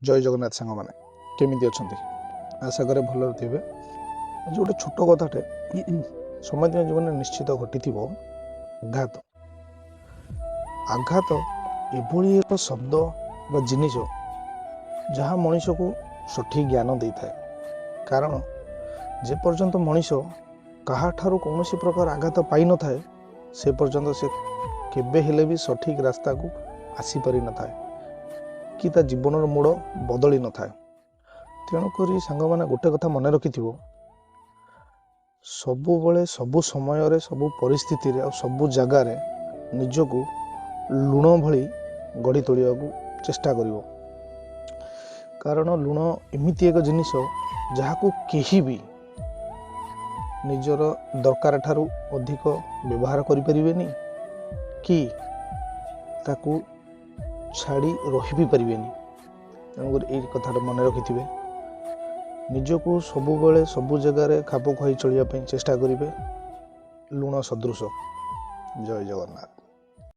ଜୟ ଜଗନ୍ନାଥ ସାଙ୍ଗମାନେ, କେମିତି ଅଛନ୍ତି? ଆଶା କରେ ଭଲରେ ଥିବେ। ଆଜି ଗୋଟେ ଛୋଟ କଥାଟେ, ସମସ୍ତଙ୍କ ଜୀବନରେ ନିଶ୍ଚିତ ଘଟିଥିବ। ଆଘାତ। ଆଘାତ ଏଭଳି ଏକ ଶବ୍ଦ ବା ଜିନିଷ ଯାହା ମଣିଷକୁ ସଠିକ୍ ଜ୍ଞାନ ଦେଇଥାଏ। କାରଣ ଯେପର୍ଯ୍ୟନ୍ତ ମଣିଷ କାହାଠାରୁ କୌଣସି ପ୍ରକାର ଆଘାତ ପାଇନଥାଏ, ସେ ପର୍ଯ୍ୟନ୍ତ ସେ କେବେ ହେଲେ ବି ସଠିକ୍ ରାସ୍ତାକୁ ଆସିପାରିନଥାଏ କି ତା ଜୀବନର ମୋଡ଼ ବଦଳି ନଥାଏ। ତେଣୁକରି ସାଙ୍ଗମାନେ, ଗୋଟେ କଥା ମନେ ରଖିଥିବ, ସବୁବେଳେ, ସବୁ ସମୟରେ, ସବୁ ପରିସ୍ଥିତିରେ ଆଉ ସବୁ ଜାଗାରେ ନିଜକୁ ଲୁଣ ଭଳି ଗଢ଼ି ତୋଳିବାକୁ ଚେଷ୍ଟା କରିବ। କାରଣ ଲୁଣ ଏମିତି ଏକ ଜିନିଷ ଯାହାକୁ କେହି ବି ନିଜର ଦରକାର ଠାରୁ ଅଧିକ ବ୍ୟବହାର କରିପାରିବେନି କି ତାକୁ ଛାଡ଼ି ରହି ବି ପାରିବେନି। ତେଣୁକରି ଏଇ କଥାଟା ମନେ ରଖିଥିବେ, ନିଜକୁ ସବୁବେଳେ ସବୁ ଜାଗାରେ ଖାପ ଖୁଆଇ ଚଳିବା ପାଇଁ ଚେଷ୍ଟା କରିବେ, ଲୁଣ ସଦୃଶ। ଜୟ ଜଗନ୍ନାଥ।